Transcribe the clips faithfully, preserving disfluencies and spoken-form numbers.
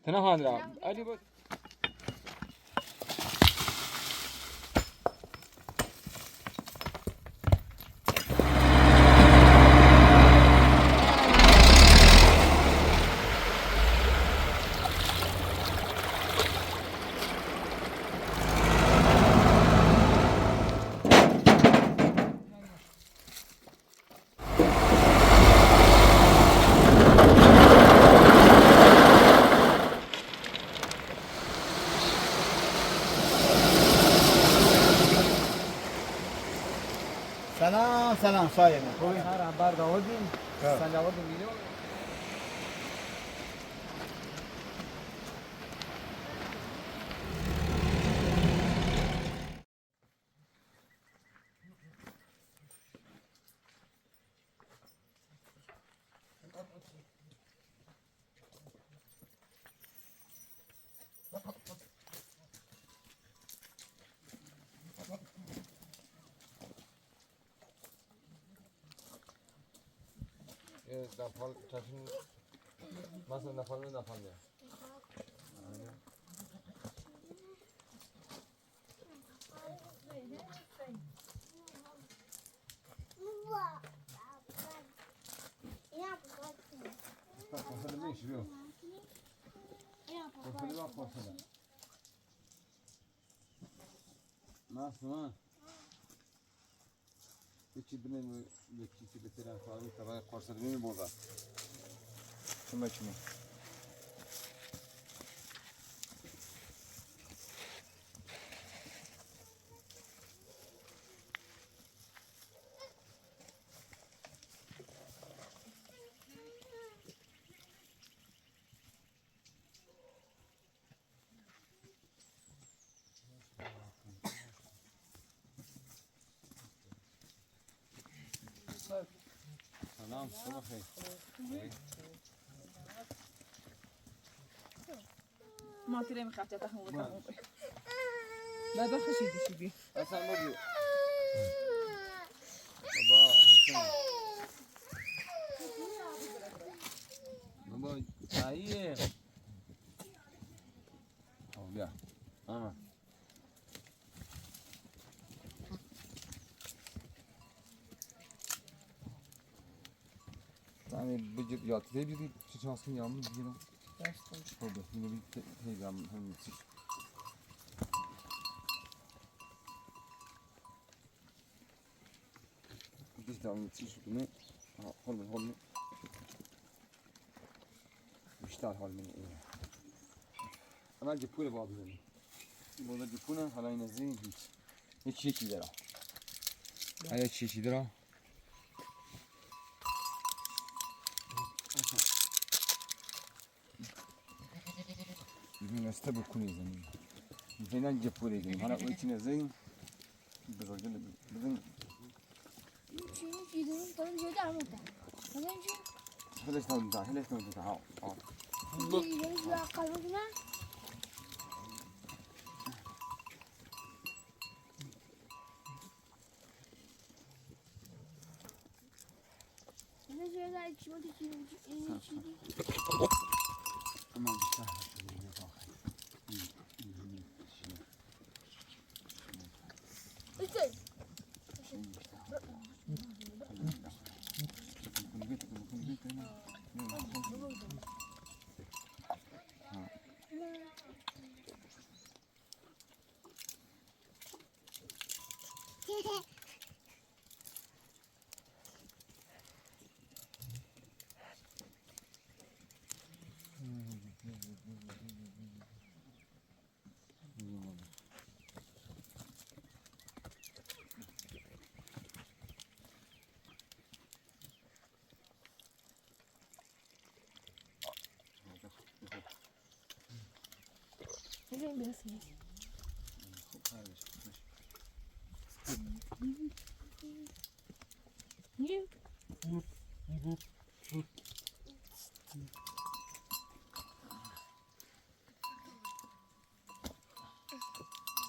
Tana handra. Ali bak. Salam, salam, sayın. Sara barda odin, sala odin milyon. Más, más. Hiç bilmem, hiç bilmem, tabay qorsar bilmem boza. Şuma, şuma. Salam, ¿cómo se? Ma tirem khachata hum. Baba khashidi shidi. Asa mudu. Baba, asa. Baba, ahí. Oh, ya. Ama. Tani bujit yat, de bujit çiçansın yam, bujit. Hobe, yine bir te, te yam, hem siz. Biz de onun için şunu, ha, holmen, holmen. Bishtar holmen. Ana jipure baba. Boda jipuna, halayna zin hiç. Hiç hiç idera. Haya hiç hiç idera. Bizim este bu kuni zin. Zenan jipure zin. Hana o içine zin. Bizim, bizim. Heleş tamam da, heleş tamam da, ha, ha.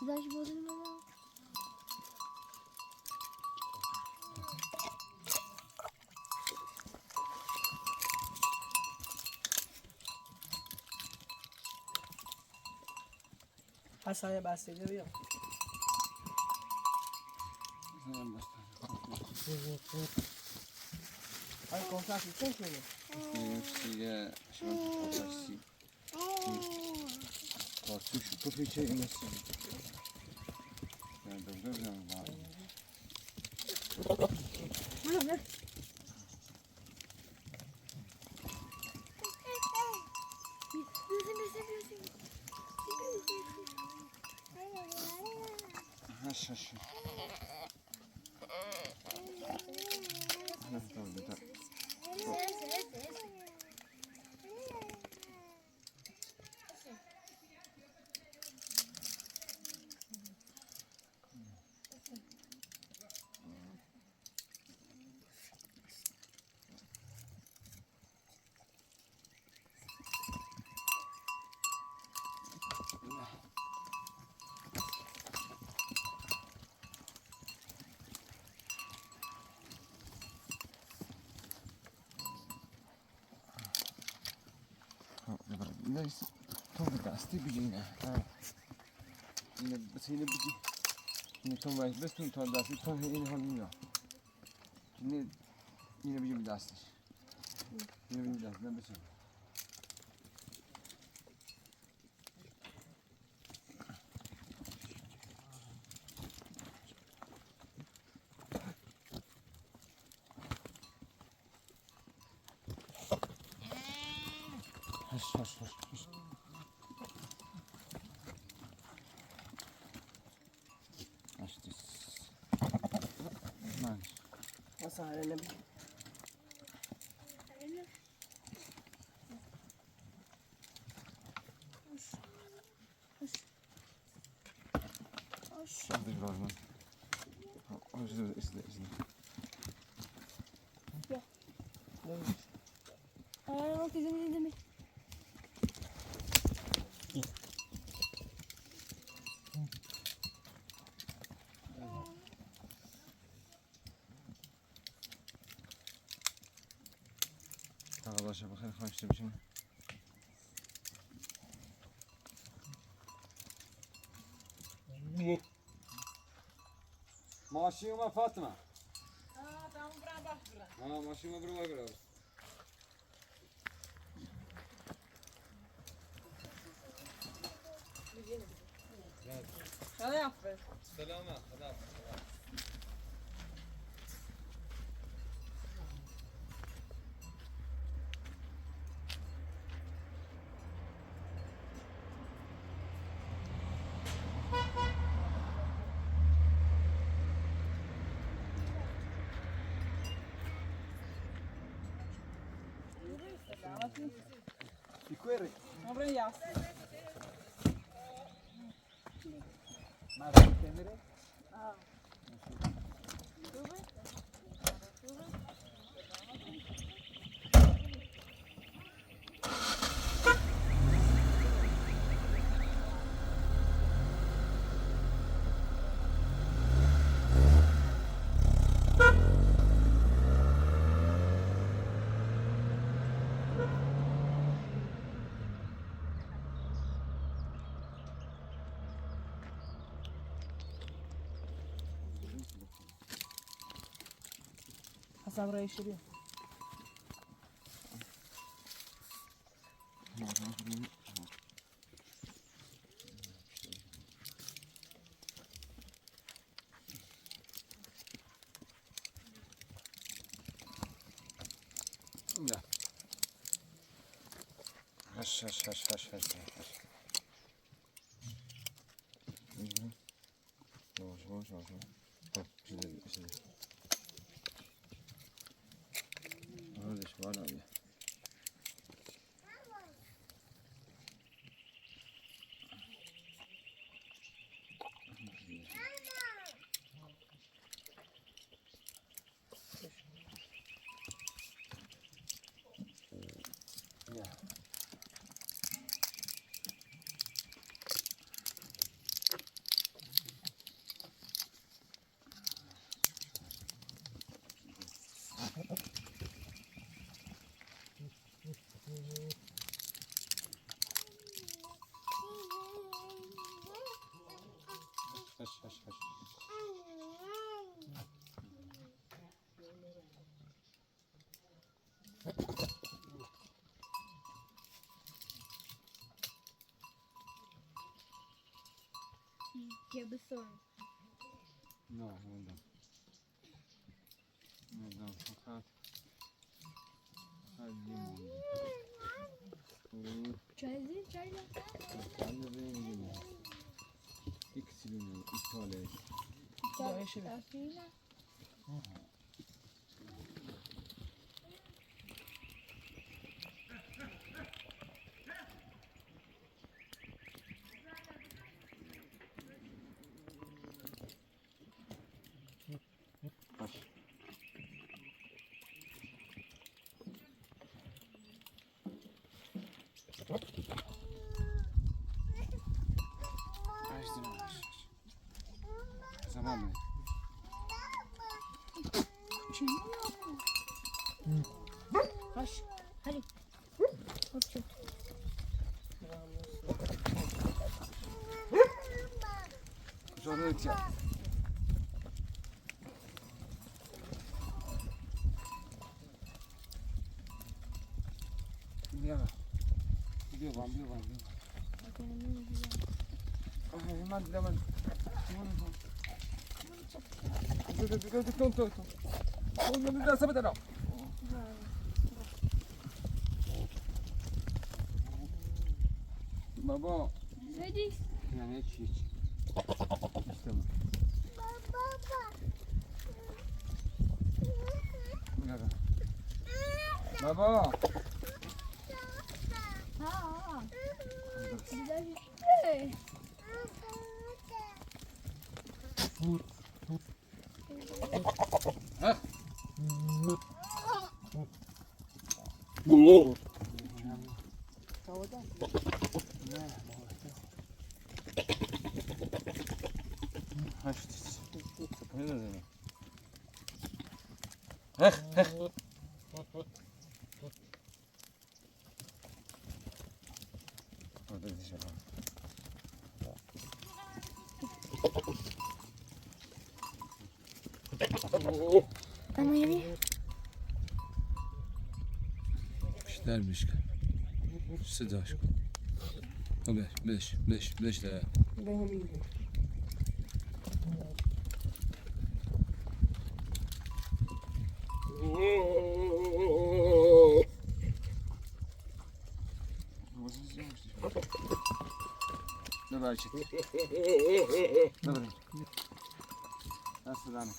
Dash bodin mama. Asaya basi de Dios. Ay, cosas así, sí, sí. Sí, sí, ya, sí, sí. Hush, hush, hush, hush. Hush, this. Man. What's up, enemy? Hush. Hush. Hush. Hush. Hush. Hush. Hush. Ya. Ay, no, que se me, se me. Taqalasha bajay, jayshta bishim. Mashima Fatma. Ah, mashima bro. Salama, salama, salama. Ya. Hash, hash, hash. Yavaş, yavaş, yavaş, yavaş. Tamam, şimdi, şimdi. Ahora da şu var abi. Qué besón. No, no, no. No, no, acá. Acá el limón. Chaylla, chaylla. Acá el limón. Iksilina, itole. Itole, así, ¿no? Ay, sí, no. Tamam. Koş, hadi. Koş. Zorlukça. Gidiyor bak, gidiyor bak, gidiyor bak. Ay, hemen, hemen. Hemen, hemen. Dur, dur, dur, dur, dur, dur. Dur, dur, dur, dur, dur. Baba. Hadi. Ya ne hiç, hiç. İşte bu. Baba. Baba. Ha, ha. Güzel. Ha. Tamam, ya vi. Pişlermişki. Sıdaşk. Beş, beş, beş, beş de. Dobra, lecite. Dobra. Asta, dame.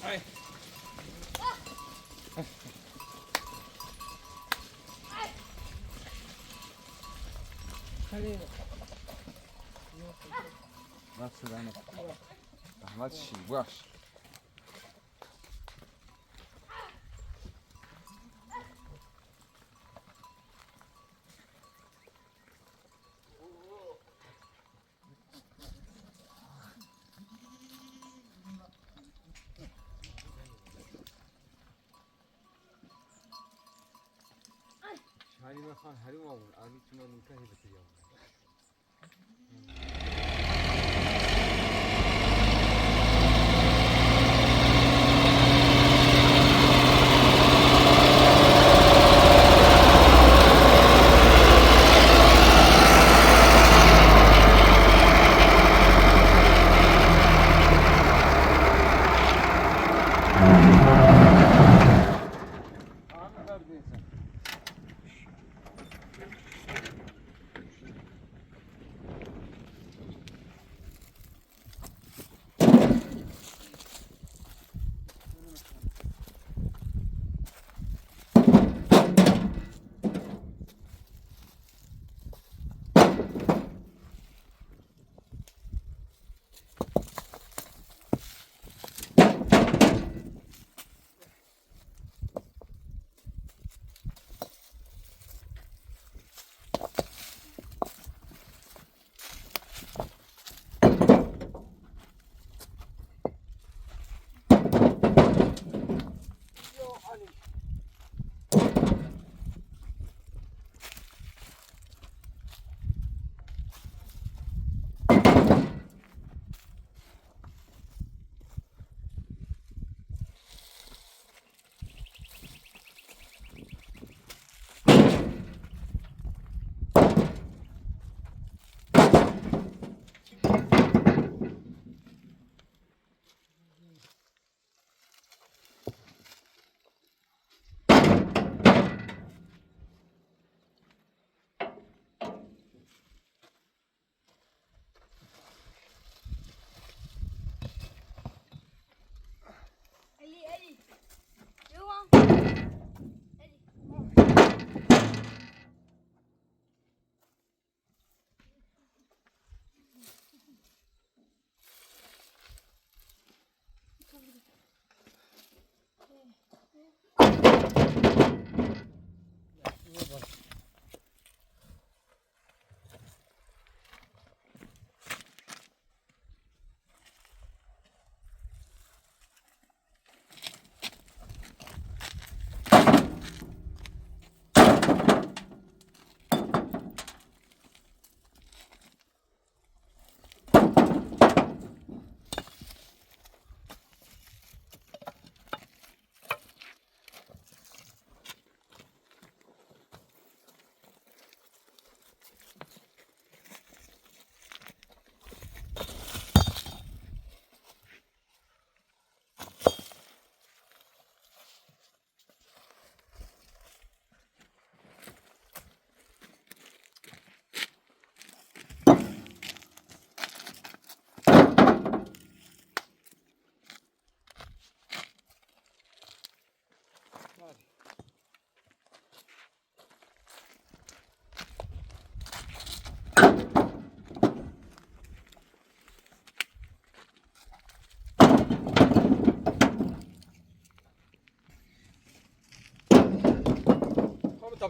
Aj. Asta, dame. Aj, mać, błaż. Shani ma fan hari wa, ani tuma nunca he batiyam.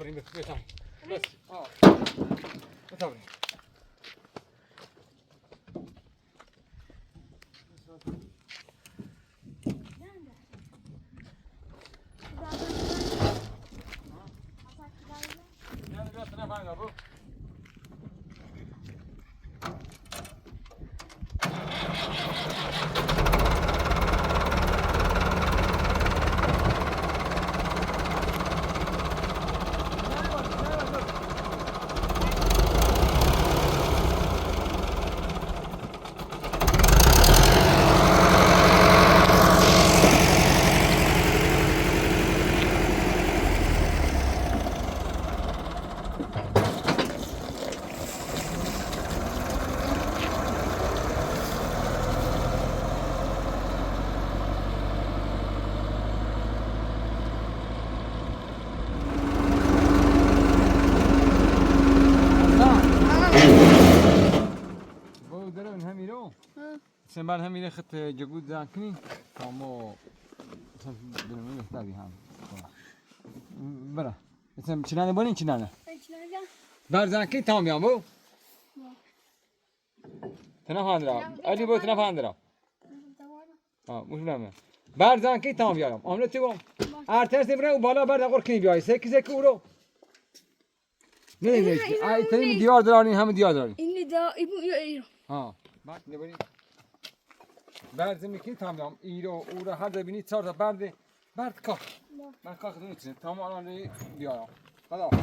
Abrimos, pues, vamos. Pues, ah. Pues abre. Sen bana hem yine hıt, e, juguz zankini. Tamam o. Sen benim öyle tabii ha. Bıra. Sen çinane bonin çinane. Ben çinane. Bar zankini tamam ya bu. Tena handra. Ali bu tena handra. Ha, muş bilmem. Bar zankini tamam ya. Amle tivo. Artesi bıra u bala bar da korkini bir ay. Sekiz eki uro. Ne ne? Ay, teni mi diyor dırani, ha mi diyor dırani. İnli da, ibu yo iro. Ha. Bak ne böyle. Berzimi ki tamam. İro ura hadi bini çarda berdi. Bert kalk. Bak. Ben kalk dönüp tamam anne diyor. Hadi.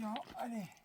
Ja, allez.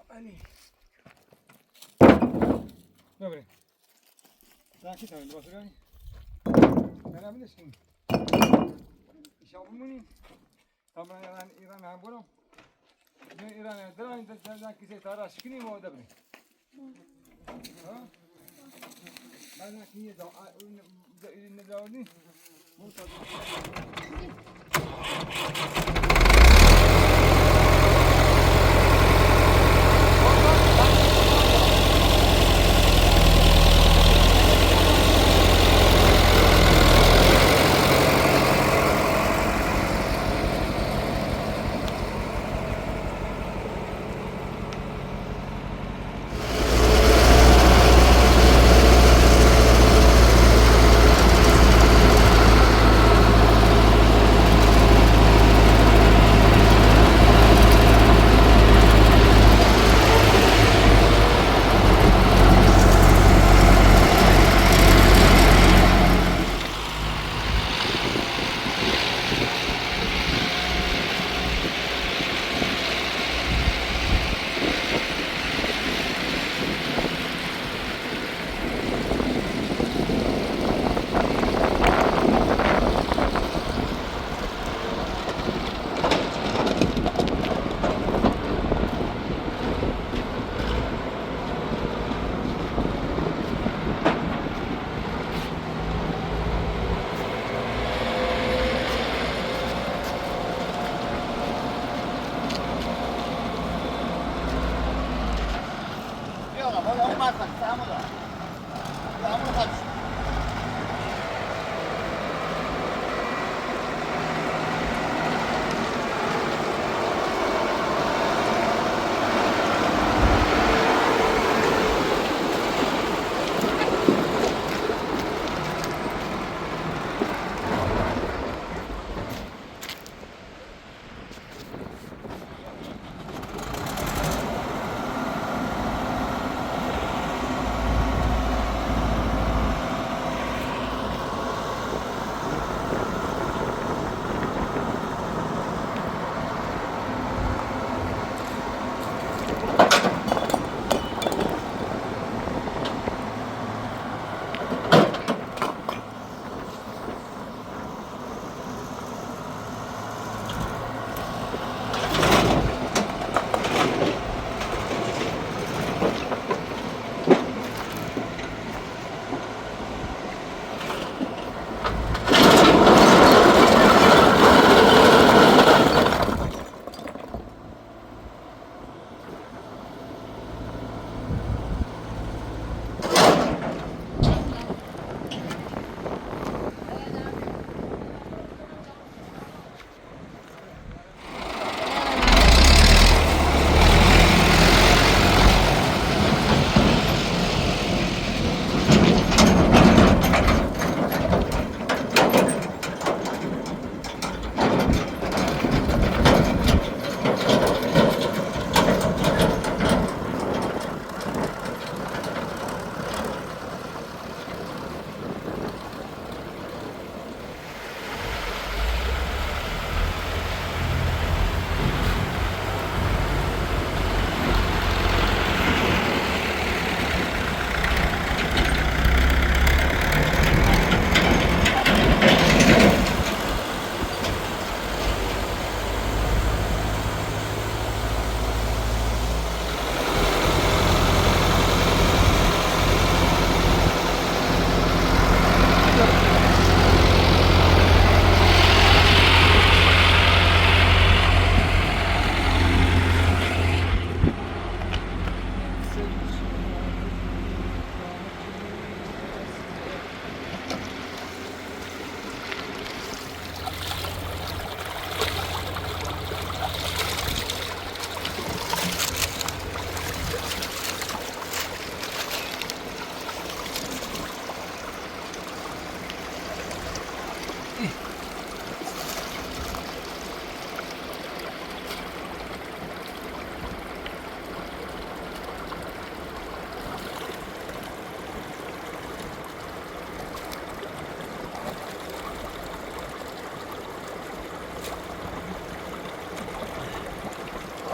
Ani. Dobre. Tranquilo, también lo vas a ver. Ganame de cien. Y ya, bueno. También eran, eran, bueno. Yo eran, eran, eran, eran, que se estará, sí, ni modo, dobre. Ha? Bana kiñe da, a, un, da, un, da, un,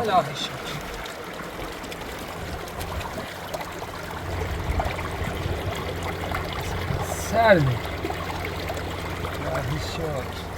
Hola, Armi. Armi shot.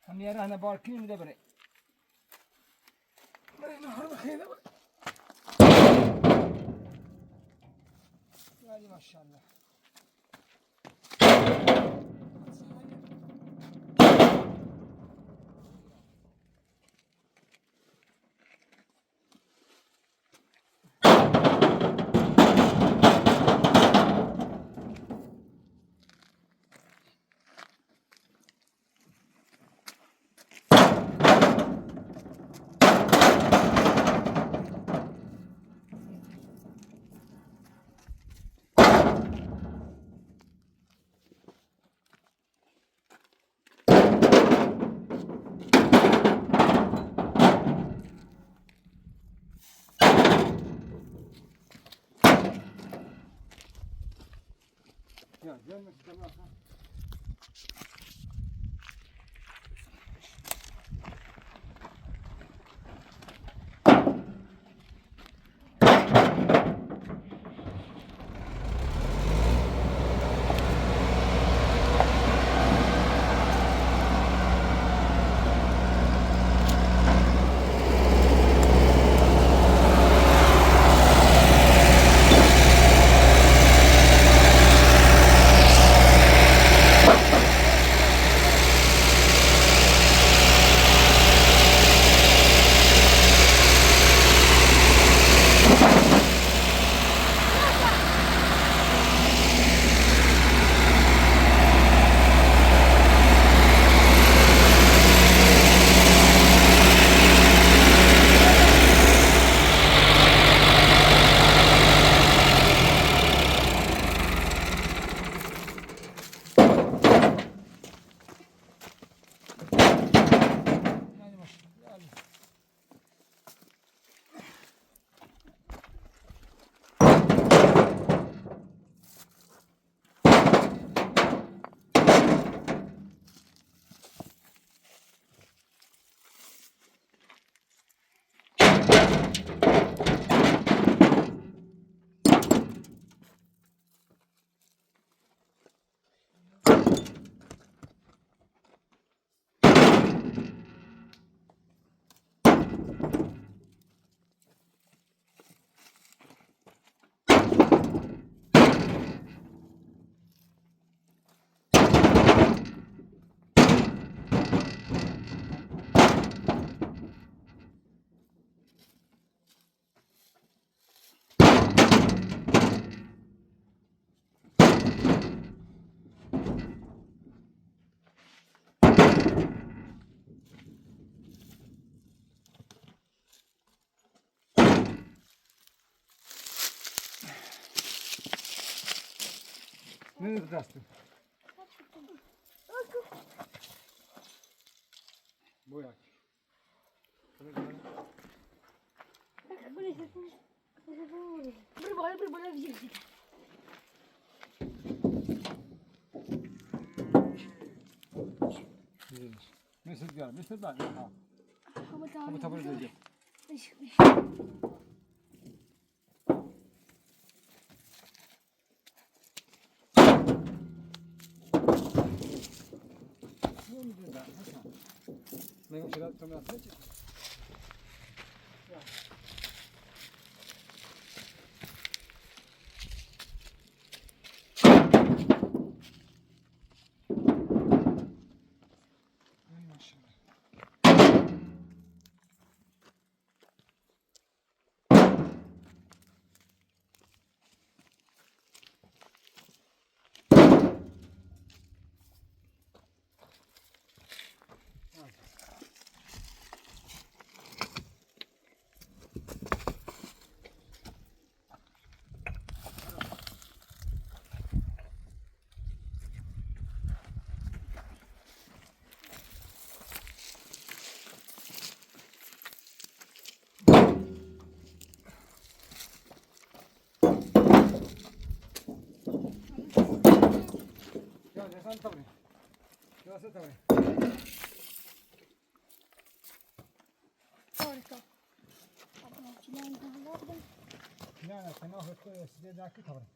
Kambiar ana barkini de bre. Bre, no, no, no, no. Yani maşallah. Ya, ya me está baja. Ven detrás tú. Voy aquí. Mister Gar, mister Gar, ha. ¿Cómo está? ¿Cómo está por el video? Ya, ya, salta, hombre. ¿Qué vas a hacer, hombre? Ahorita. Ya, ya, que no, esto es de aquí, hombre.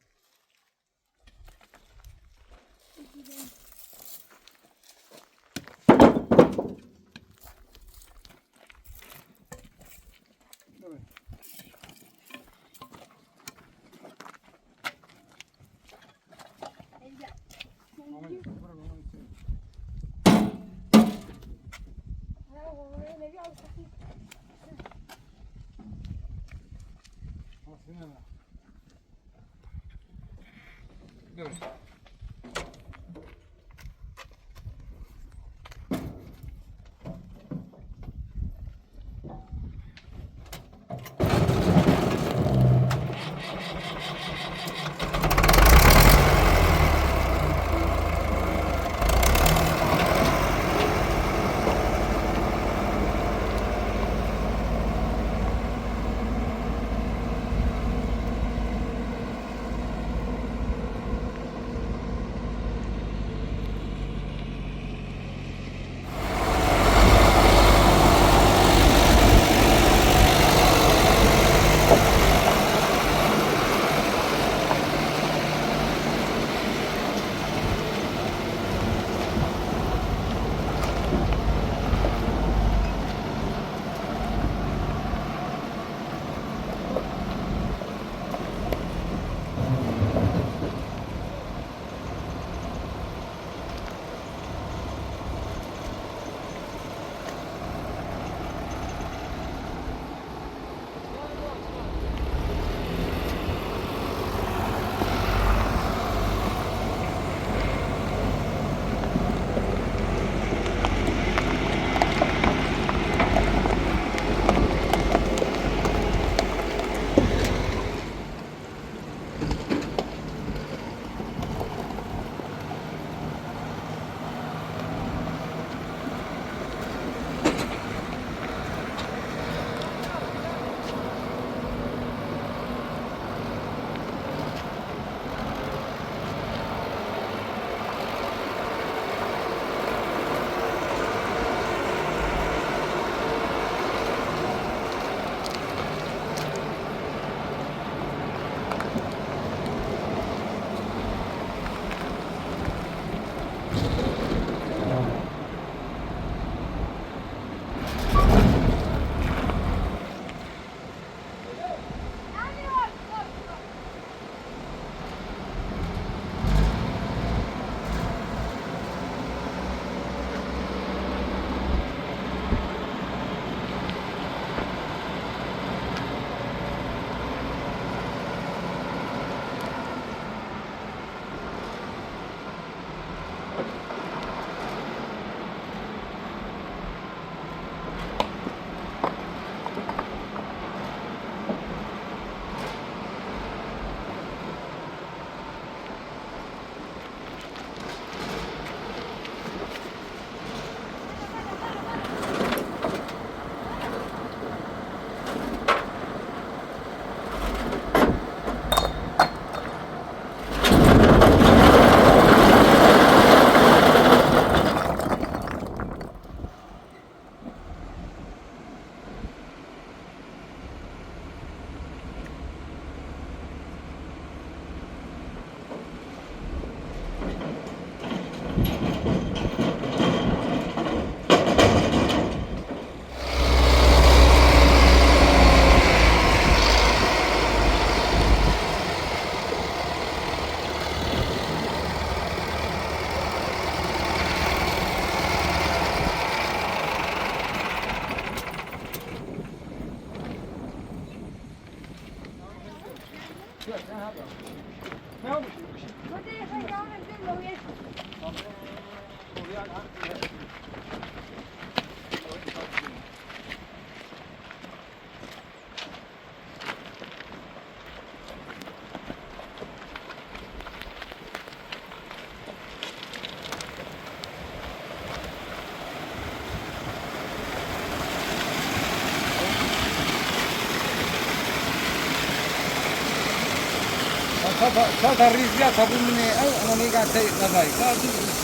Chata, chata rislla, tabumine, au, amaniga, te, tabay, tabay.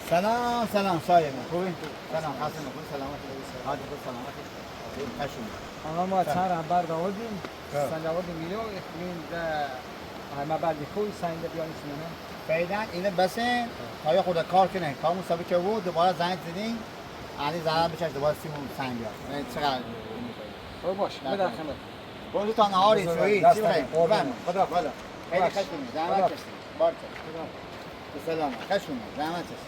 Salam, salam, salam. Salam, Hasan, salam. Hadi, salam. Salam. Anama chara barda odin. Sanjawardi millo, min da, ay, ma baldi huy, sain da biyo ismene. Feydan, ine basen, tayo kuda korkine, kamu sabi çawu, dubara zain zidin, ani zain bichaj dubara simu sain biyo. Ne, çıkar. Hoy boş, bir dakika. Bozu tan ağır içiyor, iyi, çıkar. Vamos, vamos. Hadi kaçın, zahmet etsin. Barça. Selam, kaçın, zahmet etsin.